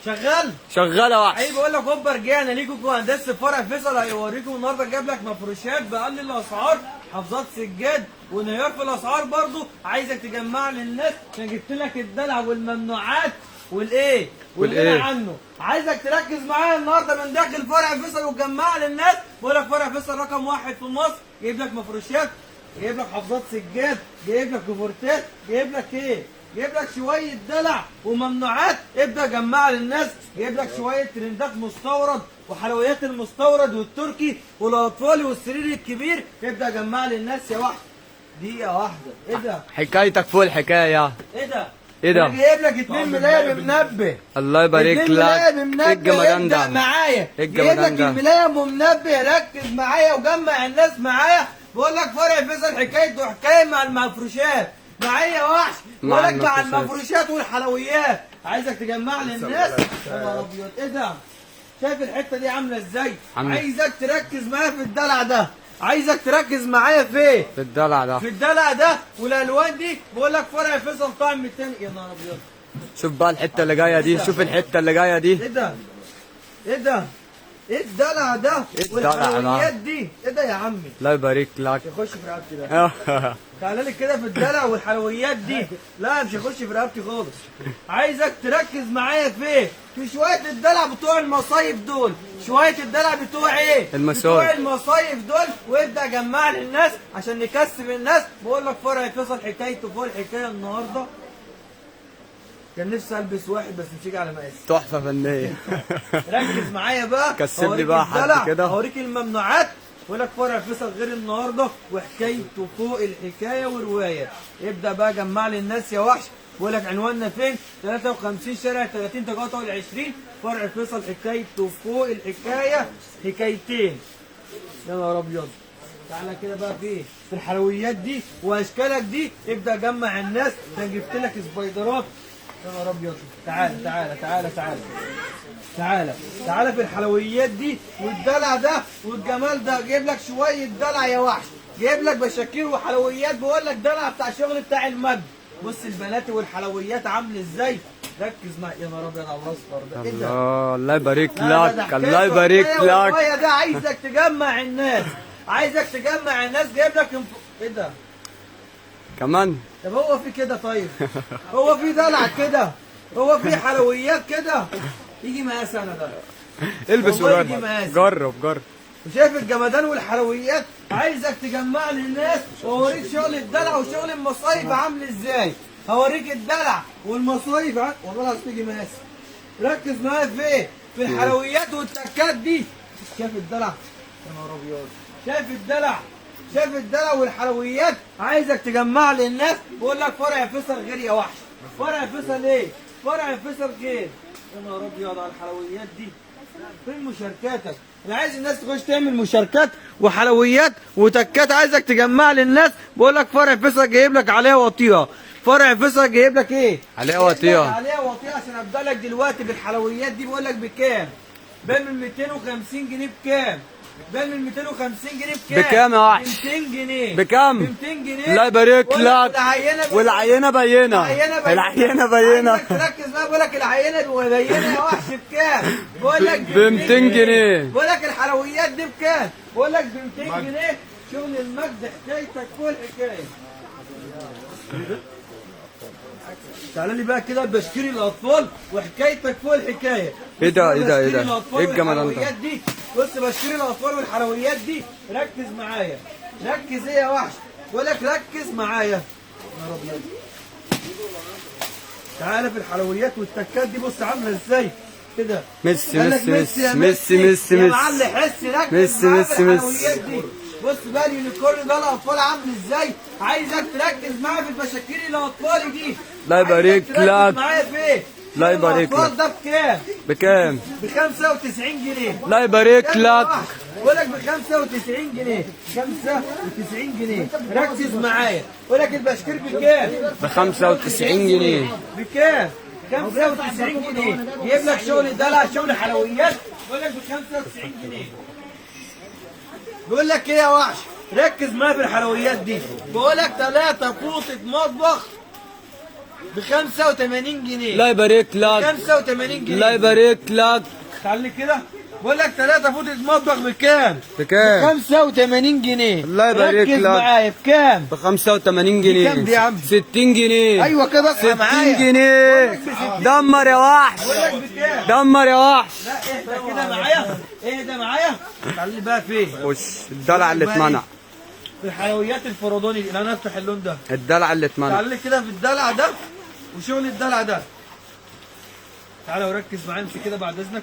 شغال شغالة وحش. عيب اقول لك هوبا، رجعنا ليكم هندسة فرع فيصل هيوريكم النهارده. جاب لك مفروشات باقل الاسعار، حافظات سجاد وانهيار في الاسعار برضو. عايزك تجمع للناس عشان جبت لك الدلع والممنوعات والايه والغنى عنه. عايزك تركز معايا النهارده من داخل فرع فيصل وتجمع للناس. بقول لك فرع فيصل رقم 1 في مصر، جايب لك مفروشات، جايب لك حافظات سجاد، جايب لك كوفرتات، جايب لك ايه، جايب لك شوية دلع وممنوعات. ابدا جمع للناس. جايب لك شوية ترندات مستورد وحلويات المستورد والتركي والاطفال والسرير الكبير. ابدا جمع للناس يا وحش. دقيقة واحدة. ايه ده؟ حكايتك فوق الحكاية. ايه ده؟ ايه ده؟ جايب لك 2 ملايه بمنبه. الله يبارك لك. ملايه بمنبه. ايه الجمدان ده؟ معايا. ايه الجمدان جايب لك ده؟ الملايه بمنبه. ركز معايا وجمع الناس معايا. بقول لك فرع فيصل حكايته حكاية مع المفروشات. معايا وحش. بقول لك مع المفروشات والحلويات. عايزك تجمع للناس. يا نهار ابيض، ايه ده؟ شايف الحتة دي عامله ازاي؟ عايزك تركز معايا في الدلع ده. عايزك تركز معايا في ايه؟ في الدلع ده. في الدلع ده والالوان دي. بقول لك فرع فيصل طعم التاني. يا نهار ابيض، شوف بقى الحتة اللي جاية دي. شوف الحتة اللي جاية دي. ايه ده؟ ايه ده؟ ايه الدلع ده؟ ايه الدلع ده؟ والحلويات دي. ايه ده يا عمي؟ الله يبارك لك. يخش في رقبتي ده. تعالى لي كده في الدلع والحلويات دي. لا مش هيخش في رقبتي خالص. عايزك تركز معايا في ايه؟ في شوية الدلع بتوع المصايف دول. شوية الدلع بتوع ايه؟ المصايف. بتوع المصايف دول. وابدا جمع للناس عشان نكسب الناس. بقول لك فرع فيصل حكايته فوق الحكاية النهارده. كان نفسي البس واحد بس مش هيجي على مقاسي. تحفة فنية. ركز معايا بقى. كسبني بقى حد كده. هوريك الممنوعات. بقول لك فرع فيصل غير النهارده وحكايته فوق الحكاية ورواية. ابدا بقى جمع للناس يا وحش. بقول لك عنواننا فين؟ 53 شارع 30 تقاطع ال 20. فرع فيصل حكايته فوق الحكاية حكايتين. يا نهار ابيض. تعالى كده بقى في ايه؟ في الحلويات دي واشكالك دي. ابدا جمع الناس. ده جبت لك سبايدرات. يا نهار ابيض. تعالى تعالى تعالى تعالى تعالى تعالى في الحلويات دي والدلع ده والجمال ده. جايب لك شوية دلع يا وحش. جايب لك بشاكير وحلويات. بقول لك دلع بتاع شغل بتاع المجد. بص البنات والحلويات عامل ازاي. ركز معايا. يا نهار ابيض على الاصفر ده. ايه ده؟ الله، الله يبارك لك. الله يبارك لك. ده عايزك تجمع الناس. عايزك تجمع الناس. جايب لك ايه ده؟ كمان. طب هو في كده؟ طيب هو في دلع كده؟ هو في حلويات كده؟ يجي مقاس انا ده. البس وجرب. جرب جرب. وشايف الجمدان والحلويات. عايزك تجمع للناس واوريك شغل الدلع وشغل المصايف عامل ازاي. هوريك الدلع والمصايف والله العظيم يجي مقاس. ركز معايا في ايه؟ في الحلويات والتكات دي. شايف الدلع؟ يا نهار ابيض. شايف الدلع؟ شايف الدلع والحلويات. عايزك تجمع للناس. بقول لك فرع فيصل غير يا وحش. فرع فيصل ايه؟ فرع فيصل غير. يا نهار ابيض على الحلويات دي. فين مشاركاتك؟ انا عايز الناس تخش تعمل مشاركات وحلويات وتكات. عايزك تجمع للناس. بقول لك فرع فيصل جايب لك عليها وطيها. فرع فيصل جايب لك ايه؟ عليها وطيها. عليها وطيها. عشان ابدا لك دلوقتي بالحلويات دي. بقول لك بكام؟ بقى من 250 جنيه. بكام؟ بقى من 250 جنيه. بكام؟ بكام يا وحش؟ 200 جنيه. بكام؟ 200 جنيه. الله يبارك لك. والعينه بينه. العينة بينه. عايزك تركز بقى. بقول لك العينة بينه يا وحش. بكام؟ بقول لك ب 200 جنيه. بقول لك الحلويات دي بكام؟ بقول لك ب 200 جنيه. شغل المجد حكايتك فوق الحكاية. تعالى لي بقى كده بشكير الاطفال وحكايتك فوق الحكاية. ايه ده؟ ايه ده؟ ايه ده؟ ايه الجمال ده؟ دي؟ بص بشكير الاطفال والحلويات دي. ركز معايا. ركز ايه يا وحش؟ بقول لك ركز معايا. يا رب. تعالى في الحلويات والتكات دي. بص عامله ازاي كده. ميسي ميسي ميسي ميسي ميسي يا معلم حس. ركز ميسي ميسي ميسي. دي. بص بقى ال unicorn ده الاطفال عامل ازاي. عايزك تركز معايا في البشاكير الاطفال دي. لا يبارك لك. معايا في ايه؟ لا يبارك لك. ده بكام؟ بكام؟ ب 95 جنيه. لا يبارك لك. بقول لك ب 95 جنيه. 95 جنيه. ركز معايا. بقول لك البشكير بكام؟ ب 95 جنيه. بكام؟ 95 جنيه. جايب لك شغل دلع، شغل حلويات. بقول لك ب 95 جنيه. بقول لك ايه يا وحش؟ ركز معايا في الحلويات دي. بقول لك 3 فوطه مطبخ ب 85 جنيه. الله يبارك لك. 85 جنيه. الله يبارك لك. تعالي كده، بقول لك 3 فوطة مطبخ بكام؟ بكام؟ ب 85 جنيه. الله يبارك لك. ركز معايا، بكام؟ ب 85 جنيه. بكام دي يا عم؟ 60 جنيه. ايوه كده اصحى معايا. 60 جنيه. دمر يا وحش. بقول لك بكام؟ دمر يا وحش. لا اهدى كده معايا، اهدى معايا. تعالي بقى فين؟ خش الدلع اللي اتمنع. الحلويات الفرداني، لا انا افتح اللون ده. الدلع اللي اتمنع. تعالي كده في الدلع ده وشغل الدلع ده. تعالى وركز معايا، امسك كده بعد اذنك.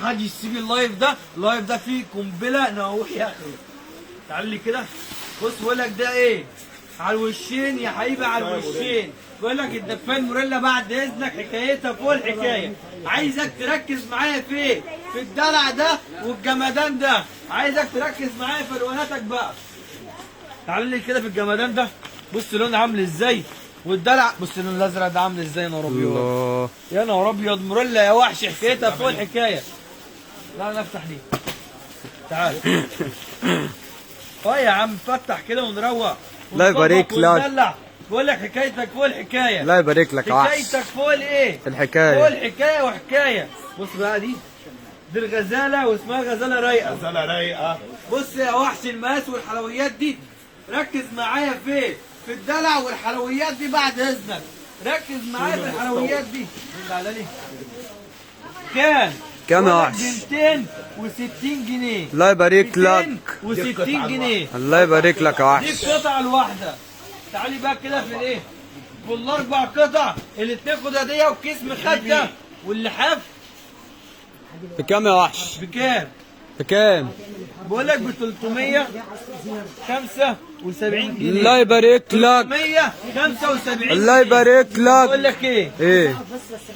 محدش يسيب ال live ده، ال live ده فيه قنبلة نووية يا اخي. تعالى لي كده، بص بقول لك ده ايه؟ على الوشين يا حبيبي، على الوشين. بقول لك الدفايه الموريلا بعد اذنك حكايتها فوق الحكاية. عايزك تركز معايا في في الدلع ده والجمدان ده، عايزك تركز معايا في الواناتك بقى. تعالى لي كده في الجمدان ده، بص اللون عامل ازاي والدلع، بص اللون الازرق ده عامل ازاي. يا نهار ابيض، الله يا نهار ابيض، موريلا يا وحش حكايتها فوق الحكاية. لا لا افتح ليه، تعال. اه يا عم فتح كده ونروق. الله يبارك لك. بقول لك حكايتك فوق الحكاية. الله يبارك لك يا وحش. حكايتك فوق الايه؟ الحكاية. فوق الحكاية وحكاية. بص بقى دي الغزالة واسمها غزاله رايقة. غزاله رايقة. بص يا وحش المقاس والحلويات دي، ركز معايا فين؟ في الدلع والحلويات دي بعد اذنك. ركز معايا في الحلويات دي. تعالى لي. كام؟ كام يا وحش؟ 260 جنيه. الله يبارك لك. 260 جنيه. الله يبارك لك يا وحش. دي القطعة الواحدة. تعالي بقى كده في الايه؟ في الاربع قطع، الاتنين خداديه وكيس مخده واللحاف. بكام يا وحش؟ بكام؟ بكام؟ بقول لك ب 375 جنيه. الله يبارك لك. 375. الله يبارك لك. بقول لك ايه؟ ايه؟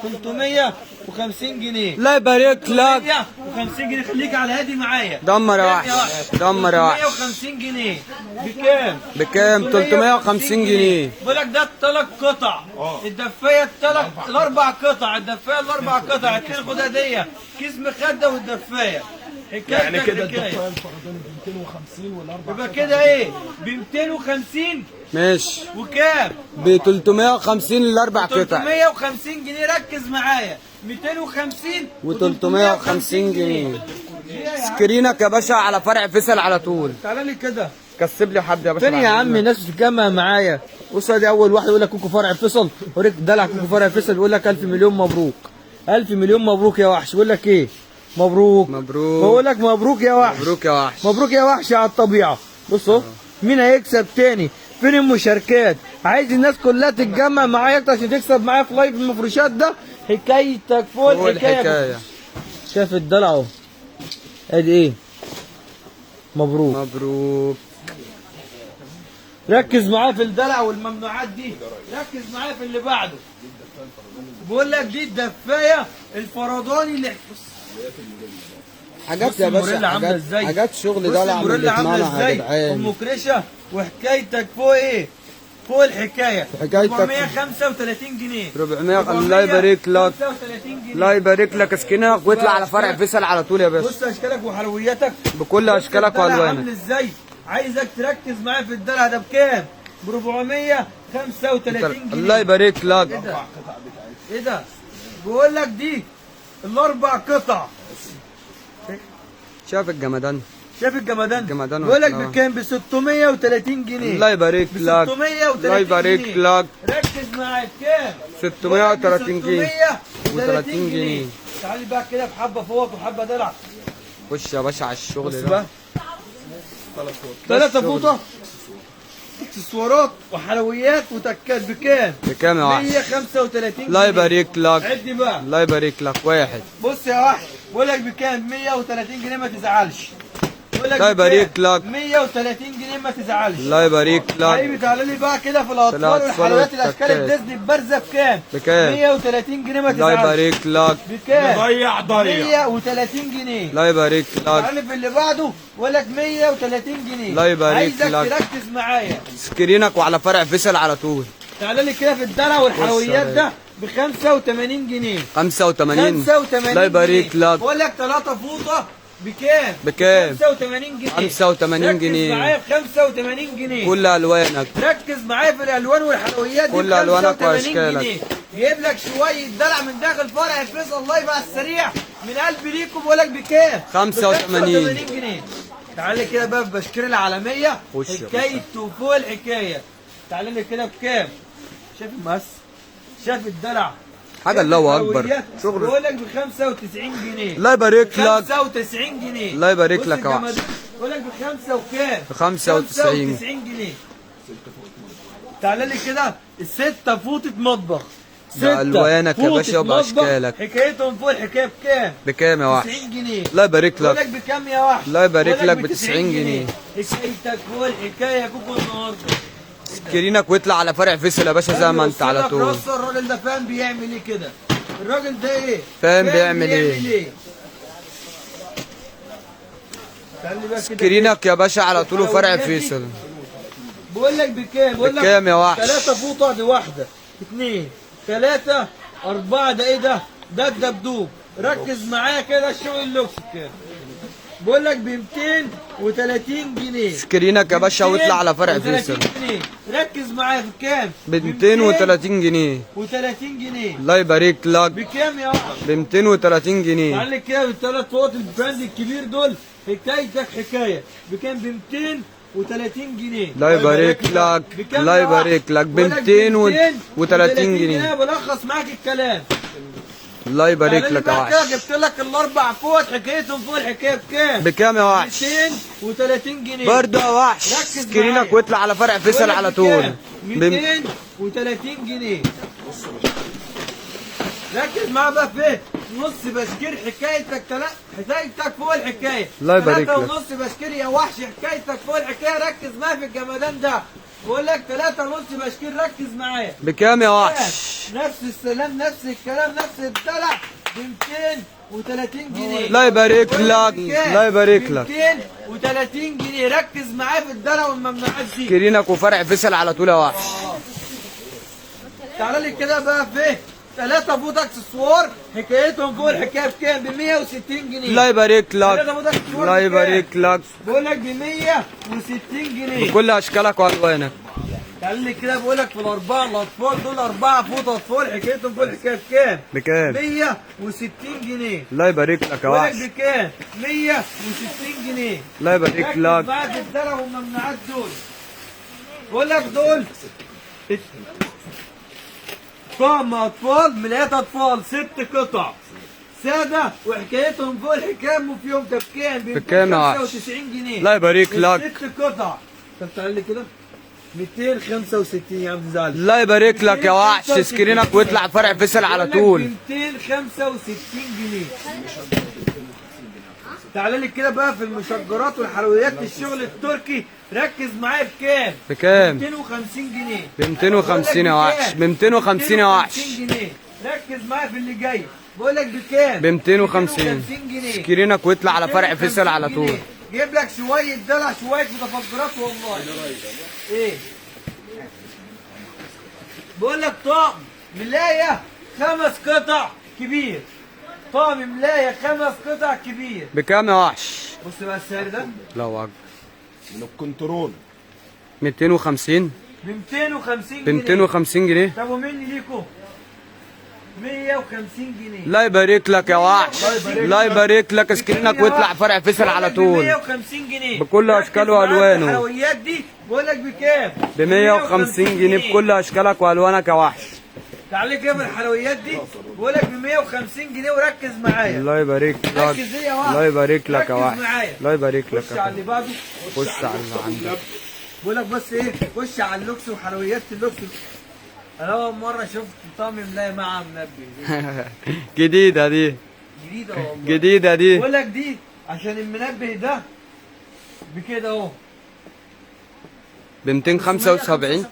350 جنيه. الله يبارك لك. 350 جنيه، خليك على هادي معايا. دمر يا وحش، دمر يا وحش. 350 جنيه. بكام؟ بكام؟ 350 جنيه. بقول لك ده الثلاث قطع، الدفايه الثلاث، الاربع قطع، الدفايه الاربع قطع، اتنين خداديه، كيس مخده والدفايه. يعني كده الدفايه الفرداني ب 250 والاربع يبقى كده ايه؟ ب 250. ماشي. وكام؟ ب 350 الاربع قطع. 350 جنيه. ركز معايا، 250 و 350 جنيه. سكرينك يا باشا على فرع فيصل على طول. تعالى لي كده، كسب لي حد يا باشا. فين يا عم الناس بتتجمع معايا؟ بص ادي اول واحد يقول لك كوكو فرع فيصل، اوريك دلع كوكو فرع فيصل، بيقول لك 1000 مليون مبروك. 1000 مليون مبروك يا وحش. بيقول لك ايه؟ مبروك. مبروك. بقول لك مبروك يا وحش. مبروك يا وحش. مبروك يا وحش على الطبيعة. بصوا مين هيكسب تاني؟ فين المشاركات؟ عايز الناس كلها تتجمع معايا اكتر عشان تكسب معايا في live المفروشات ده. حكايتك فوق الحكاية. شايف الدلع اهو. ادي ايه؟ مبروك. مبروك. ركز معايا في الدلع والممنوعات دي، ركز معايا في اللي بعده. بقول لك دي الدفايه الفرداني اللي حاجات يا باشا، حاجات, حاجات شغل دلع من اللي اتمنع يا جدعان. ام كريشه وحكايتك فوق ايه؟ فوق الحكاية. حكايتك 435 جنيه. 400. الله يبارك لك. الله يبارك لك. اسكنك واطلع على فرع فيصل على طول يا باشا. بص اشكالك وحلوياتك بكل اشكالك والوانك عامل ازاي. عايزك تركز معايا في الدلع ده. بكام؟ ب 435 جنيه. الله يبارك لك. ايه ده؟ ايه ده؟ بقول لك دي الاربع قطع. شايف الجمدان؟ شايف الجمدان؟ الجمدان. بقول لك بكام؟ ب 630 جنيه. الله يبارك لك. 630 الله يبارك لك. ركز معايا. بكام؟ 630 جنيه. و30 جنيه. تعالي بقى كده بحبه فوق وحبه دلع. خش يا باشا على الشغل ده. ثلاثة فوطة، اكسسوارات وحلويات وتكات. بكام؟ بكام يا وحش؟ 135 جنيه. الله يبارك لك. عدي بقى. الله يبارك لك. واحد. بص يا وحش، بقول لك بكام؟ 130 جنيه ما تزعلش. بقول لك الله يبارك لك. 130 جنيه ما تزعلش. الله يبارك لك. حبيبي تعالى لي بقى كده في الاطفال والحلويات الاشكال الديزني البارزة. بكام؟ بكام؟ 130 جنيه ما تزعلش. الله يبارك لك. بكام؟ ضيع ضيع. 130 جنيه. الله يبارك لك. تعالى في اللي بعده بقول لك 130 جنيه. الله يبارك لك. عايزك تركز معايا. سكرينك وعلى فرع فيصل على طول. تعالى لي كده في الدلع والحلويات ده ب 85 جنيه. 85. 85. الله يبارك لك. بقول لك 3 فوطه بكام؟ بكام؟ 85 جنيه. 85 جنيه. ركز معايا ب 85 جنيه. كل الوانك. ركز معايا في الالوان والحلويات دي. كل الوانك 85 واشكالك. جنيه. جايب لك شوية دلع من داخل فرع فيصل live على السريع من قلبي ليكم. بقول لك بكام؟ 85 85 جنيه. تعالى كده بقى في بشكير العالمية، خش يا باشا. حكايته فوق الحكاية. تعالى لي كده بكام؟ شايف المقاس؟ شايف الدلع؟ حاجة الله اكبر. شغل بقول لك ب 95 جنيه. الله يبارك لك. 95 جنيه. الله يبارك لك يا وحش. بقول لك بخمسة وكام؟ ب 95. 95 جنيه. تعالى لي كده الستة فوطة مطبخ. ستة بألوانك يا باشا فوطة مطبخ. وبأشكالك. حكايتهم فوق الحكاية بكام؟ بكام يا وحش؟ 90 جنيه. الله يبارك بقول لك. لك بكام يا وحش؟ الله يبارك بقول لك ب ب 90 جنيه. حكايتك فوق الحكاية يا كوكو النهارده. سكرينك واطلع على فرع فيصل يا باشا زي ما انت على طول. راسه الراجل ده فاهم بيعمل ايه كده. الراجل ده ايه؟ فاهم بيعمل ايه. تعالى بقى كده. سكرينك يا باشا على طول وفرع فيصل. بقول لك بكام؟ بقول لك بكام يا وحش؟ 3 فوطه دي واحدة، 2 3 4. ده ايه ده؟ ده الدبدوب. ركز معايا كده الشغل اللوكس بكام؟ بقول لك ب 230 جنيه. سكرينك يا باشا واطلع على فرع 230 فيصل. جنيه. ركز معايا في كام؟ ب 230 جنيه. و30 جنيه. الله يبارك لك. بكام يا وحش؟ ب 230 جنيه. تعالى كده بالثلاث فوط ال brand الكبير دول حكايتك حكاية. بكام؟ ب 230 جنيه. الله يبارك لك. بكام الله يا وحش؟ يبارك لك ب بقول لك 230 جنيه. بلخص معاك الكلام. الله يبارك لك يا بقى كده وحش. جبت لك الاربع فوط حكايتهم فوق الحكاية بكام؟ بكام يا وحش؟ 230 جنيه. برضه يا وحش. ركز سكرينك معايا. واطلع على فرع فيصل بقول لك على طول. بكام؟ 230 جنيه. ركز معايا بقى في ايه؟ نص بشكير حكايتك حكايتك فوق الحكاية. الله يبارك لك. 3.5 بشكير يا وحش حكايتك فوق الحكاية. ركز معايا في الجمدان ده. بقول لك 3.5 بشكير ركز معايا. بكام يا وحش؟ نفس السلام نفس الكلام نفس الدلع ب 230 جنيه. الله يبارك لك. الله يبارك لك. 230 جنيه. ركز معايا في الدلع والممنوعات دي. سكرينك وفرع فيصل على طول يا وحش. تعالى لي كده بقى في 3 فوط اكسسوار حكايتهم فوق الحكاية بكام؟ ب 160 جنيه. الله يبارك لك. 3 فوط اكسسوار الله بكام؟ يبارك لك. بقول لك ب 160 جنيه. بكل اشكالك والوانك. تعالى لي كده بقول لك في الاربعة الاطفال دول 4 فوط اطفال حكايتهم فوق الحكاية بكام؟ بكام؟ 160 جنيه. الله يبارك لك يا بقول لك وحش. بكام؟ 160 جنيه. الله يبارك ركز لك. معايا في الدلع والممنوعات دول. بقول لك دول طقم اطفال ملايات اطفال 6 قطع ساده وحكايتهم فوق الحكاية وفيهم بكام؟ بكام يا وحش؟ 95 جنيه. الله يبارك لك. 6 قطع. طب تعالى لي كده 265 يا عم زعل. الله يبارك لك يا وحش. سكرينك واطلع فرع فيصل على طول. 265 جنيه. تعالى لي كده بقى في المشجرات والحلويات الشغل التركي. ركز معايا بكام؟ بكام؟ 250 جنيه. ب 250 يا وحش. ب 250 يا وحش. 250 جنيه. ركز معايا في اللي جاي. بقول لك بكام؟ ب 250 جنيه. سكرينك واطلع على فرع فيصل على طول. جنيه. جيب لك شوية دلع شوية متفجرات والله. ايه؟ بقول لك طقم ملايه 5 قطع كبير. طقم ملايه 5 قطع كبير. بكام يا وحش؟ بص بقى السعر ده. الله اكبر. من الكنترول 250. ب 250 ب جنيه. 250 جنيه. طب ومني ليكم 150 جنيه. الله يبارك لك يا وحش. الله يبارك لك. سكرينك واطلع فرع فيصل على طول. 150 جنيه بكل اشكاله والوانه. الحلويات دي بقول لك بكام؟ ب 150 جنيه بكل اشكالك والوانك يا وحش. تعالى كده في الحلويات دي بقول لك ب 150 جنيه وركز معايا. الله يبارك لك. ركز ايه يا وحش؟ الله يبارك لك يا ركز وحش. معايا. الله يبارك لك. خش على اللي بعده. خش على اللي عندك. بقول لك بس ايه، خش على اللوكس وحلويات اللوكس. انا اول مرة شفت طقم ملايه مع منبه. جديدة دي. جديدة والله. جديدة دي. بقول لك دي عشان المنبه ده بكده اهو. ب 275.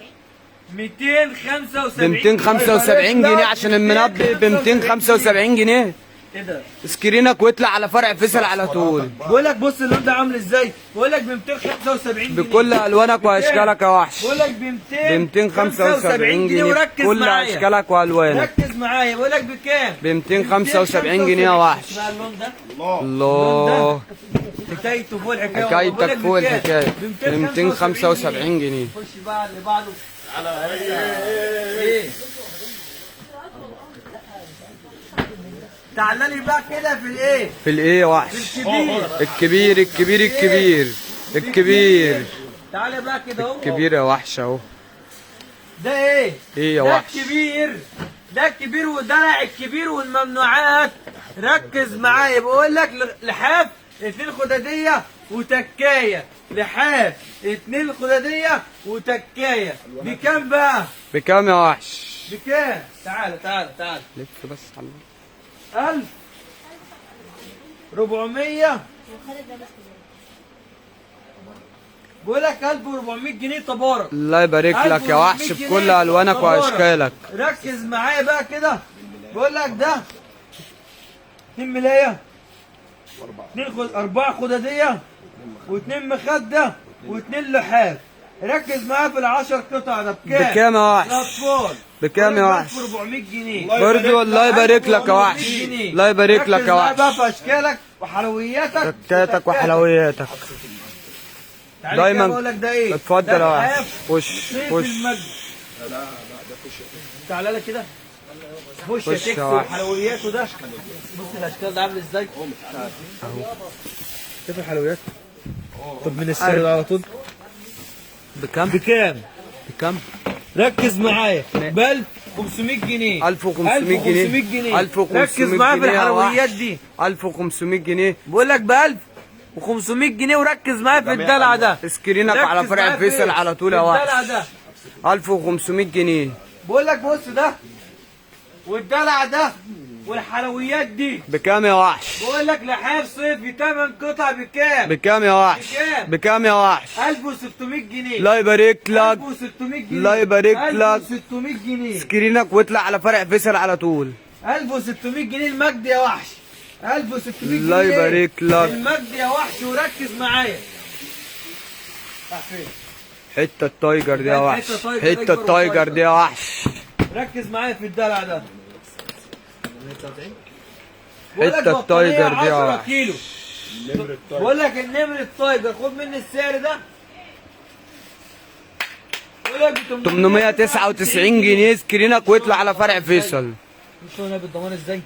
275 ب 275 جنيه عشان المنبه ب 275 جنيه. ايه ده؟ سكرينك واطلع على فرع فيصل على طول. بقول لك بص اللون ده عامل ازاي؟ بقول لك ب 275 جنيه بكل الوانك واشكالك يا وحش. بقول لك ب 275 جنيه وركز كل معايا. اشكالك والوانك. ركز معايا، بقول لك بكام؟ ب 275 جنيه يا وحش. بقى اللون ده الله، حكايته فوق الحكاية، حكايتك فوق الحكاية. ب 275 جنيه. خش بقى اللي بعده. على ايه؟ تعالى لي بقى كده في الايه؟ في الايه يا وحش؟ الكبير الكبير الكبير الكبير الكبير. تعالى بقى كده اهو. كبير يا وحش اهو. ده ايه؟ ايه يا ده وحش؟ الكبير، ده الكبير ودلع الكبير والممنوعات. ركز معايا، بقول لك لحاف 2 خداديه وتكايه. لحاف 2 خداديه وتكايه. بكام بقى؟ بكام يا وحش؟ بكام؟ تعالى تعالى تعالى لف بس على 1400. بقول لك 1400 جنيه تبارك. الله يبارك لك يا وحش بكل الوانك واشكالك. ركز معايا بقى كده، بقول لك ده 2 ملايه، 4 خداديه، و2 مخده، و2 لحاف. ركز معايا في ال10 قطع ده بكام؟ بكام يا وحش؟ الاطفال بكام يا وحش؟ 1400 جنيه برضه. الله يبارك لك يا وحش، الله يبارك لك يا وحش. بقى في اشكالك وحلوياتك، تكاتك وحلوياتك دايما. بقول لك ده ايه؟ اتفضل يا وحش. خش خش. لا لا ده خش. تعالى لك كده خش يا تكس وحلوياته ده. بص الاشكال ده عامل ازاي؟ اهو شوف الحلويات. طب من السعر ده على طول بكام؟ بكام؟ بكام؟ ركز معايا ب 1500 جنيه. 1500 جنيه. 1500. ركز معايا في الحلويات دي. 1500 جنيه. بقول لك ب 1500 جنيه وركز معايا في الدلع ده. سكرينك على فرع فيصل على طول يا وحش. الدلع ده 1500 جنيه. بقول لك بص ده والدلع ده والحلويات دي بكام يا وحش؟ بقول لك لحاف صيفي 8 قطع بكام؟ بكام يا وحش؟ بكام يا وحش؟ 1600 جنيه. الله يبارك لك. 1600 جنيه. الله يبارك لك. 1600 جنيه. سكرينك واطلع على فرع فيصل على طول. 1600 جنيه المجد يا وحش. 1600 جنيه. الله يبارك لك. المجد يا وحش، وركز معايا. حتة ال tiger دي يا وحش، حتة ال tiger دي يا وحش. ركز معايا في الدلع ده. حتة ال tiger دي يا وحش. كيلو. بقول لك النمر ال tiger، خد مني السعر ده. بقول لك 899 جنيه. سكرينك واطلع على فرع فيصل. مش هو بالضمان ازاي؟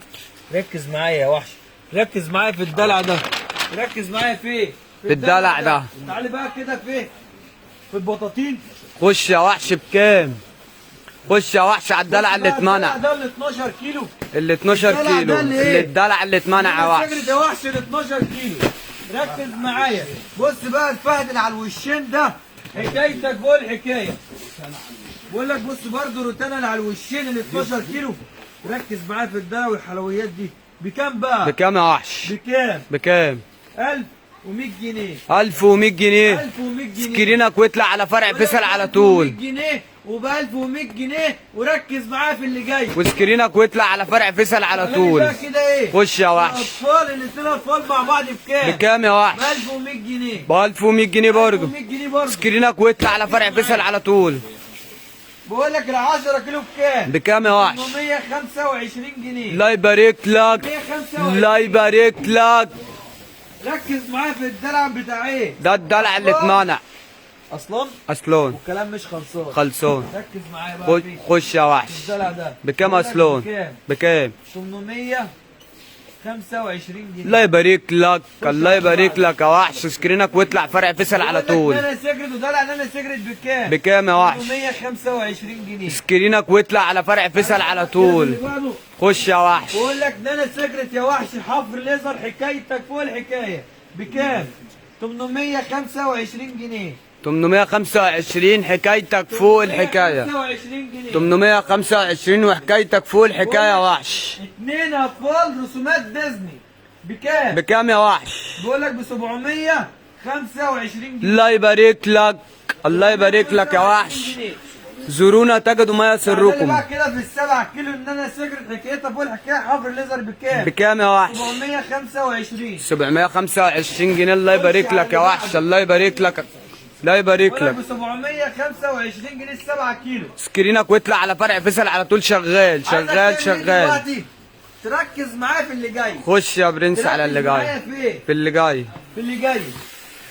ركز معايا يا وحش، ركز معايا في الدلع ده، ركز معايا في ايه؟ في الدلع ده. تعالي بقى كده في ايه؟ في البطاطين. خش يا وحش بكام؟ خش يا وحش على الدلع اللي اتمنع. ده اللي 12 كيلو. اللي 12 كيلو. اللي الدلع اللي اتمنع يا وحش. يا وحش ال 12 كيلو. ركز معايا. بص بقى الفهد اللي على الوشين ده حكايتك فوق الحكاية. بقول لك بص برضه روتانا اللي على الوشين اللي 12 كيلو. ركز معايا في الدلع والحلويات دي. بكام بقى؟ بكام يا وحش؟ بكام؟ بكام؟ 1100 جنيه. 1100 جنيه. 1100 جنيه. سكرينك واطلع على فرع فيصل على طول. 1100 جنيه وب 1100 جنيه، وركز معايا في اللي جاي. وسكرينك واطلع على فرع فيصل على طول. كده ايه؟ خش يا وحش. الاطفال الاثنين اطفال مع بعض بكام؟ بكام يا وحش؟ ب 1100 جنيه. ب 1100 جنيه برضه. 1100 جنيه برضه. سكرينك واطلع على فرع فيصل على طول. بقول لك ال 10 كيلو بكام؟ بكام يا وحش؟ 825 جنيه. الله يبارك لك. الله يبارك لك. ركز معايا في الدلع بتاع ايه؟ ده الدلع اللي اتمنع. اصلا؟ اصلون. والكلام مش خلصان. خلصان. ركز معايا بقى. خش يا وحش. الدلع ده بكام اصلون؟ بكام؟ 825 جنيه. الله يبارك لك، الله يبارك لك يا وحش. سكرينك واطلع فرع فيصل على طول. نانا سيكرت ودلع نانا سيكرت بكام؟ بكام يا وحش؟ 825 جنيه. سكرينك واطلع على فرع فيصل على طول. خش يا وحش. بقول لك نانا سيكرت يا وحش، حفر ليزر، حكايتك فوق الحكاية. بكام؟ 825 جنيه. 825 حكايتك فوق الحكاية. 825 جنيه. 825 وحكايتك فوق الحكاية يا وحش. 2 اطفال رسومات ديزني بكام؟ بكام يا وحش؟ بقول لك ب 725 جنيه. الله يبارك لك، الله يبارك لك يا وحش. زورونا تجدوا ما تعالى يسركم. بقى كده في ال7 كيلو ان انا سجرت حكايتها فوق الحكاية. حفر الليزر بكام؟ بكام يا وحش؟ 725. 725 جنيه. الله يبارك لك يا وحش، الله يبارك لك، الله يبارك لك. ب 725 جنيه ال7 كيلو. سكرينك واطلع على فرع فيصل على طول. شغال شغال شغال. دلوقتي تركز معايا في اللي جاي. خش يا برنس على اللي جاي. في اللي جاي، في اللي جاي.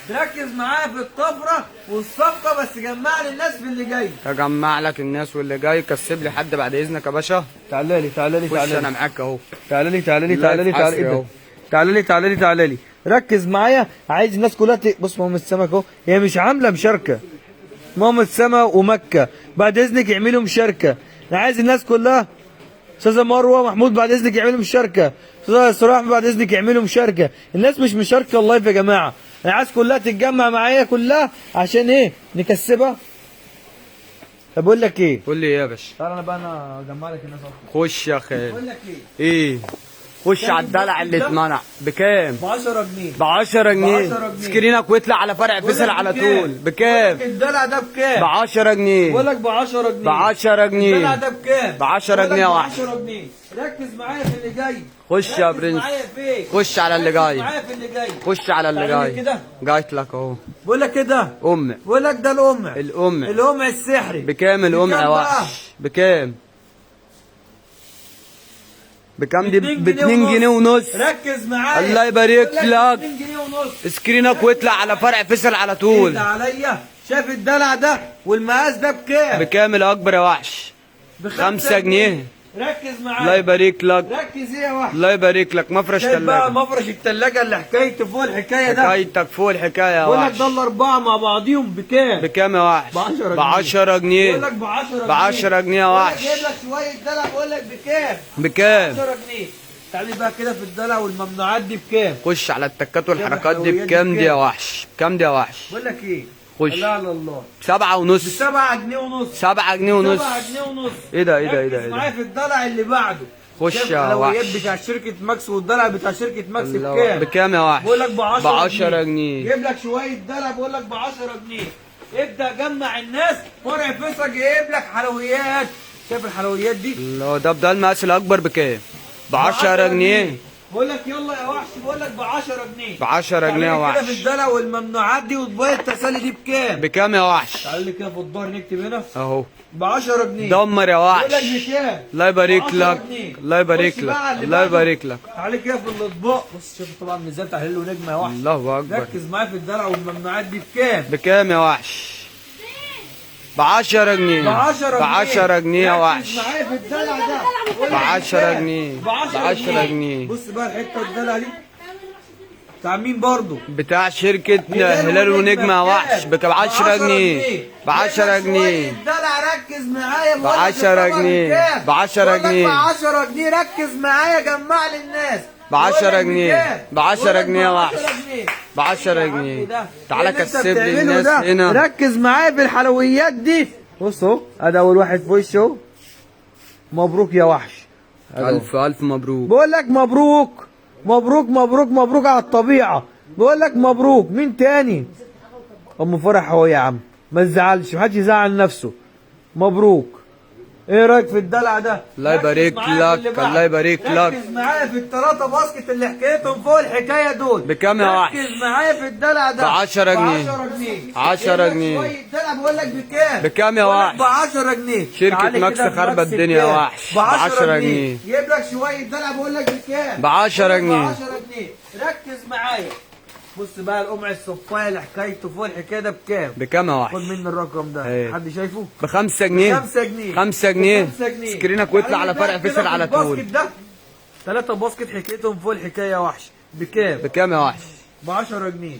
تركز معايا في الطفرة والصفقه، بس جمع لي الناس في اللي جاي. اجمع لك الناس واللي جاي. كسب لي حد بعد اذنك يا باشا. تعالى لي تعالى لي خش انا معاك اهو. تعالى لي تعالى لي تعالى لي تعالى تعالى لي تعالى لي تعالى لي. ركز معايا، عايز الناس كلها بص ماما السمك اهو، هي مش عامله مشاركة. ماما السما ومكة بعد اذنك اعملوا مشاركة. انا عايز الناس كلها. استاذه مروه محمود بعد اذنك اعملوا مشاركة. استاذه اسراء بعد اذنك اعملوا مشاركة. الناس مش مشاركة ال live يا جماعة. انا عايز كلها تتجمع معايا كلها عشان ايه؟ نكسبها. طب اقول لك ايه؟ قول لي ايه يا باشا؟ تعالى انا بقى انا اجمع لك الناس اكتر. خش يا خالد. بقول لك ايه؟ ايه؟ خش على الدلع اللي اتمنع. بكام؟ ب 10 جنيه. ب 10 جنيه. سكرينك واطلع على فرع فيصل على طول. بكام؟ الدلع ده بكام؟ ب 10 جنيه. بقول لك ب 10 جنيه. ب 10 جنيه. الدلع ده بكام؟ ب 10 جنيه يا وحش. 10 جنيه. ركز معايا في اللي جاي. خش يا برنس. خش على اللي جاي. معايا في اللي جاي. خش على اللي جاي. كده جايت لك اهو. بقول لك كده قمع. بقول لك ده القمع. القمع. القمع السحري. بكام القمع يا وحش؟ بكام؟ بكام دي؟ ب 2 جنيه ونص. ركز معايا. الله يبارك لك. 2 جنيه ونص. سكرينك واطلع على فرع فيصل على طول. عليا. شايف الدلع ده والمقاس ده بكام؟ بكام الاكبر يا وحش؟ ب 5 جنيه. ركز معايا. الله يبارك لك. ركز ايه يا وحش؟ الله يبارك لك. مفرش ثلاجة بقى، مفرش الثلاجة اللي حكايته فوق الحكاية ده. حكايتك فوق الحكاية يا وحش. بقول لك ده الأربعة مع بعضيهم بكام؟ بكام يا وحش؟ ب 10 جنيه. ب 10 جنيه. بقول لك ب 10 جنيه. ب 10 جنيه يا وحش. جايب لك شوية دلع. بقول لك بكام؟ بكام؟ 10 جنيه. تعالي بقى كده في الدلع والممنوعات دي بكام؟ خش على التكات والحركات دي بكام دي يا وحش؟ بكام دي يا وحش؟ بقول لك ايه؟ خش. لا على الله. 7.5. 7 جنيه ونص. 7 جنيه ونص. 7 جنيه ونص. ايه ده ايه ده ايه ده ايه ده؟ معايا في الدلع اللي بعده. خش يا وحش. بتاع شركة ماكس والدلع بتاع شركة ماكس بكام؟ بكام يا وحش؟ بقول لك ب 10 ب 10 جنيه. جيب لك شوية دلع. بقول لك ب 10 جنيه. ابدأ جمع الناس. فرع فيصل جايب لك حلويات. شايف الحلويات دي؟ لا ده المقاس الأكبر بكام؟ ب 10 جنيه. بقول لك يلا يا وحش. بقول لك ب 10 جنيه. ب 10 جنيه يا وحش. كده في الدلع والممنوعات دي وطباق التسالي دي بكام؟ بكام يا وحش؟ تعال لي كده في الدار نكتب هنا اهو. ب 10 جنيه. دمر يا وحش. بقول لك بكام؟ الله يبارك لك. الله يبارك لك. الله يبارك لك. تعال كده في الاطباق. بص شوف طبعا ميزان تحليل ونجمه يا وحش. الله اكبر. ركز معايا في الدلع والممنوعات دي بكام؟ بكام يا وحش؟ ب 10 جنيه. ب 10 جنيه. ب 10 جنيه يا وحش. معايا في الدلع ده. ب 10 جنيه. ب 10 جنيه. بص بقى الحتة الدلع دي بتاع مين برضه؟ بتاع شركة هلال ونجمة يا وحش. ب 10 جنيه. ب 10 جنيه. الدلع ركز معايا. ب 10 جنيه. ب 10 جنيه. ب 10 جنيه. ركز معايا. جمع لي الناس. ب 10 جنيه. ب 10 جنيه يا وحش. ب 10 جنيه. تعالى كسب لي الناس هنا. ركز معايا في الحلويات دي. بص اهو ادي اول واحد في وشه اهو. مبروك يا وحش. الف الف مبروك. بقول لك مبروك مبروك مبروك مبروك على الطبيعة. بقول لك مبروك. مين تاني؟ ام فرح اهو يا عم. ما تزعلش، محدش يزعل نفسه. مبروك. ايه رايك في الدلع ده؟ الله يبارك لك. الله يبارك لك. ركز معايا في الثلاثة basket اللي حكايتهم فوق الحكاية دول. بكام يا وحش؟ ركز معايا في الدلع ده. ب 10 جنيه. ب 10 جنيه. 10 جنيه. شوية دلع. بقول لك بكام؟ بكام يا وحش؟ ب 10 جنيه. شركة ماكس خربت الدنيا يا وحش. ب 10 جنيه. جيب لك شوية دلع. بقول لك بكام؟ ب 10 جنيه. ب 10 جنيه. ركز معايا. بص بقى القمع الصفايه اللي حكايته فوق الحكاية ده بكام؟ بكام يا وحش؟ خد مني الرقم ده. ايه. حد شايفه؟ ب 5 جنيه. 5 جنيه. 5 جنيه. 5 جنيه. سكرينك واطلع على فرع فيصل على طول. ال basket ده 3 basket حكايتهم فوق الحكاية يا وحش. بكام؟ بكام يا وحش؟ ب 10 جنيه.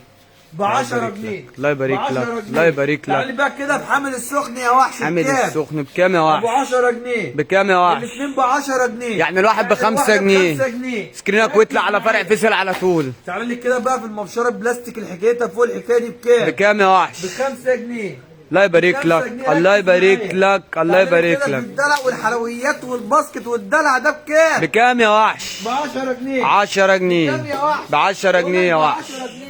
ب 10 جنيه. الله يبارك لك. الله يبارك لك. تعالي بقى كده في حامل السخن يا وحش. حامل السخن بكام يا وحش؟ ب 10 جنيه. بكام يا وحش؟ الاثنين ب 10 جنيه. يعني الواحد ب 5 جنيه. 5 جنيه. سكرينك واطلع على فرع فيصل على طول. تعالي لي كده بقى في المبشره البلاستيك اللي حكايتها فوق الحكاية دي بكام؟ بكام يا وحش؟ ب 5 جنيه. الله يبارك لك. الله يبارك لك. الله يبارك لك. الدلع والحلويات وال basket والدلع ده بكام؟ بكام يا وحش؟ ب 10 جنيه. 10 جنيه. بكام يا وحش؟ ب 10 جنيه يا وحش. 10 جنيه.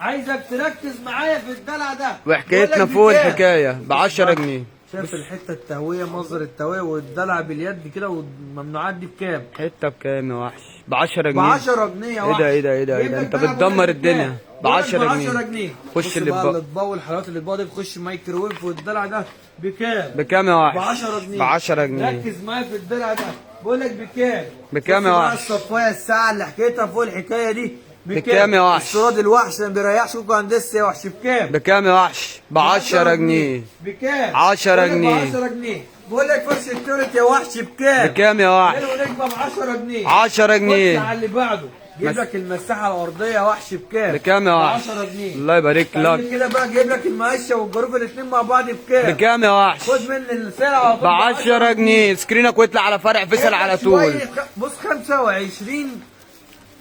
عايزك تركز معايا في الدلع ده. وحكايتنا فوق الحكاية ب 10 جنيه. شايف الحتة التهويه، منظر التهويه والدلع باليد كده، والممنوعات دي بكام؟ حتة بكام يا وحش؟ ب 10 جنيه. ب 10 جنيه يا وحش. ايه ده ايه ده ايه ده ايه ده، انت بتدمر الدنيا. ب 10 جنيه. ب 10 جنيه. خش اللي بقى الاطباق والحلويات اللي الاطباق دي بتخش مايكرويف، والدلع ده بكام؟ بكام يا وحش؟ ب 10 جنيه. ب 10 جنيه. ركز معايا في الدلع ده، بقول لك بكام؟ بكام يا وحش؟ الصفايه الساعة اللي حكيتها فوق الحكاية دي بكام يا وحش؟ الصراد الوحش ما بيريحش كوكو هندسة يا وحش. بكام؟ بكام يا وحش؟ ب 10 جنيه. بكام؟ 10 جنيه. ب 10 جنيه. بقول لك فرش التولت يا وحش بكام؟ بكام يا وحش؟ نجمه ب 10 جنيه. 10 جنيه. خش على اللي بعده، جيب لك المساحة الارضية يا وحش بكام؟ بكام يا وحش؟ 10 جنيه. الله يبارك لك. كده بقى جايب لك المقشه والجاروف الاثنين مع بعض بكام؟ بكام يا وحش؟ خد مني السلعة ب 10 جنيه. سكرينك واطلع على فرع فيصل على طول. بص 25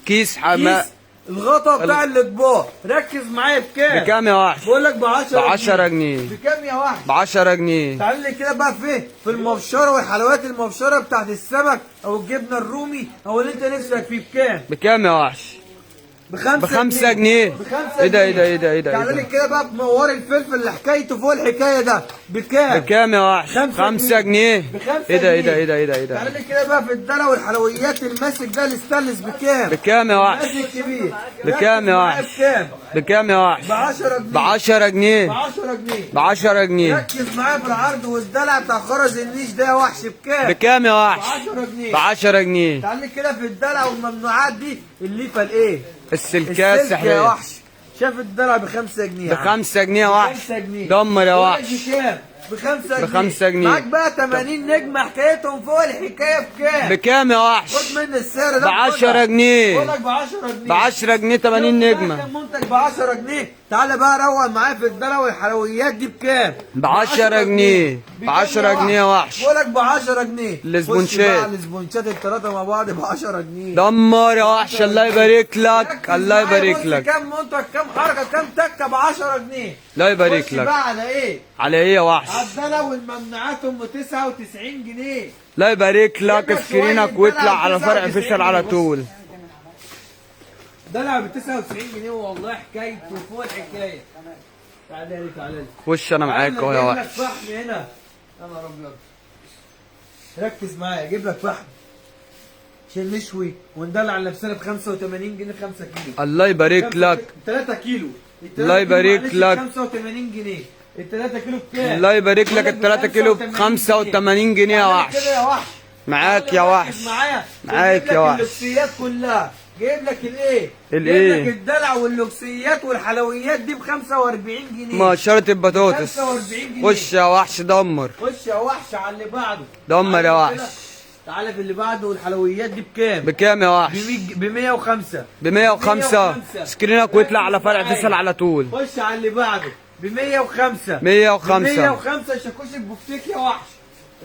كيس حماء الغطا بتاع الاطباق. ركز معايا بكام؟ بكام يا وحش؟ بقول لك ب 10 ب 10 جنيه. بكام يا وحش؟ ب 10 جنيه. تعال لي كده بقى فين؟ في المبشره والحلويات المبشره بتاعت السمك او الجبنة الرومي او اللي انت نفسك فيه بكام؟ بكام يا وحش؟ ب 5 جنيه. ب5 ايه ده ايه ده ايه ده ايه ده. تعال لي كده بقى بموار الفلفل اللي حكايته فوق الحكاية ده بكام؟ بكام يا وحش؟ 5 جنيه. ايه ده ايه ده ايه ده ايه ده ايه ده. تعال لي كده بقى في الدلع والحلويات الماسك ده الستانلس بكام؟ بكام يا وحش؟ الماسك الكبير بكام يا وحش؟ بكام؟ بكام يا وحش؟ ب 10 جنيه. ب 10 جنيه. ب 10 جنيه. ب 10 جنيه. ركز معايا في العرض والدلع بتاع خرز النيش ده يا وحش بكام؟ بكام يا وحش؟ ب 10 جنيه. ب 10 جنيه. تعال لي كده في الدلع والممنوعات دي الليفه الايه؟ السلكات السحرية يا وحش. شاف الدلع ب 5 جنيه. ب 5 جنيه يا وحش. 5 جنيه. دمر يا وحش. بكام؟ ب 5 جنيه. ب 5 جنيه. معاك بقى 80 نجمة حكايتهم فوق الحكاية بكام؟ بكام يا وحش؟ خد مني السعر ده ب 10 جنيه. بقول لك ب 10 جنيه. ب 10 جنيه 80 نجمة. كام منتج ب 10 جنيه؟ تعالى بقى روق معايا في الدلع والحلويات دي بكام؟ ب 10 جنيه. ب 10 جنيه يا وحش. بقول لك ب 10 جنيه. الاسبونشات. الاسبونشات الثلاثة مع بعض ب 10 جنيه. دمر يا وحش، الله يبارك لك، الله يبارك لك. كام منتج، كام حركة، كام تكة ب 10 جنيه. الله يبارك لك. بقى على ايه؟ على ايه يا وحش؟ عالدلع والممنوعات ام 99 جنيه. لا يبارك لك. سكرينك واطلع على فرع فيصل على طول. دلع ب 99 جنيه والله حكايته فوق الحكاية. تعالى لي تعالى لي. خش انا معاك اهو يا وحش. اجيب لك فحم هنا. يا نهار ابيض. ركز معايا، اجيب لك فحم عشان نشوي وندلع نفسنا ب 85 جنيه 5 كيلو. الله يبارك لك. 3 كيلو. الله يبارك لك. 85 جنيه. ال 3 كيلو بكام؟ الله يبارك لك. ال 3 كيلو ب 85 جنيه يا وحش. كده يا وحش. معاك يا وحش. معاك يا وحش. اللوكسيات كلها. جايب لك الايه؟ الايه؟ جايب لك الدلع واللوكسيات والحلويات دي ب 45 جنيه. مقشرة البطاطس. 45 جنيه. خش يا وحش دمر. خش يا وحش على اللي بعده. دمر يا وحش. تعالى في اللي بعده. والحلويات دي بكام؟ بكام يا وحش؟ ب 105. ب 105. سكرينك واطلع على فرع فيصل على طول. خش على اللي بعده. ب 105. 105. 105 شاكوش البفتيك يا وحش.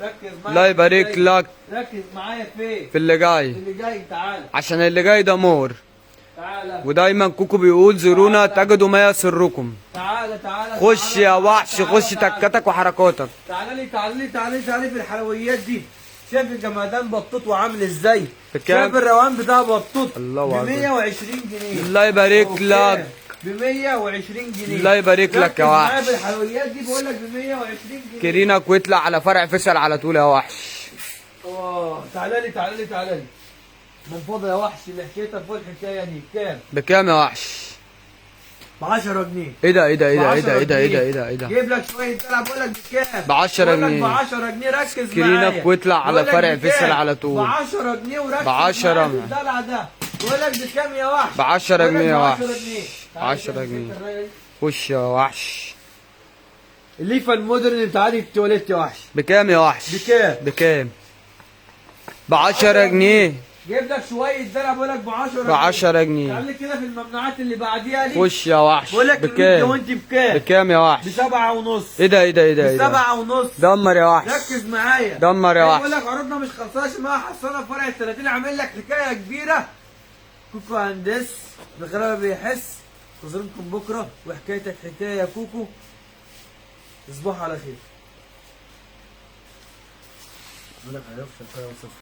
ركز معايا. الله يبارك لك. ركز معايا فين؟ في اللي جاي. في اللي جاي. تعالى. عشان اللي جاي ده مور. تعالى. ودايما كوكو بيقول زورونا تجدوا ما يسركم. تعالى تعالى. خش يا وحش، خش تكتك وحركاتك. تعالى لي تعالى لي تعالى تعالى في الحلويات دي. شايف الجمدان بطوط وعامل ازاي؟ شايف الروان بتاع بطوط؟ الله اكبر. ب 120 جنيه. الله يبارك لك. ب 120 جنيه. الله يبارك لك يا وحش. معايا بالحلويات دي بقول لك ب 120 جنيه. كرينك واطلع على فرع فيصل على طول يا وحش. تعالى لي تعالى لي تعالى لي. من فضل يا وحش اللي حكيتها فوق الحكاية دي بكام؟ بكام يا وحش؟ ب 10 جنيه. ايه ده ايه ده ايه ده ايه ده ايه ده ايه ده ايه ده ايه ده. جيب لك شوية دلع. بقول لك بكام؟ ب 10 جنيه. ب 10 جنيه. ركز معايا. كرينك واطلع على فرع فيصل على طول. ب 10 جنيه وركز ب 10 معايا الدلع ده. بقول لك بكام يا وحش؟ ب 10 جنيه يا وحش. 10 جنيه. خش يا وحش. الليفه المودرن بتاع دي التواليت يا وحش. بكام يا وحش؟ بكام؟ بكام؟ ب 10 جنيه. جايب لك شوية دلع. بقول لك ب 10 ب 10 جنيه. تعالى كده في الممنوعات اللي بعديها دي. خش يا وحش. بقول لك بكام؟ وانت بكام؟ بكام يا وحش؟ ب 7.5. ايه ده ايه ده ايه ده ايه ده؟ ب 7.5. دمر يا وحش. ركز معايا. دمر يا وحش. بقول لك عروضنا مش خلصانه، ما حصلنا فرع ال 30. عامل لك حكاية كبيرة. كوكو هندس الغلابة بيحس. انتظركم بكره وحكايتك حكاية يا كوكو. تصبحوا على خير. بقول لك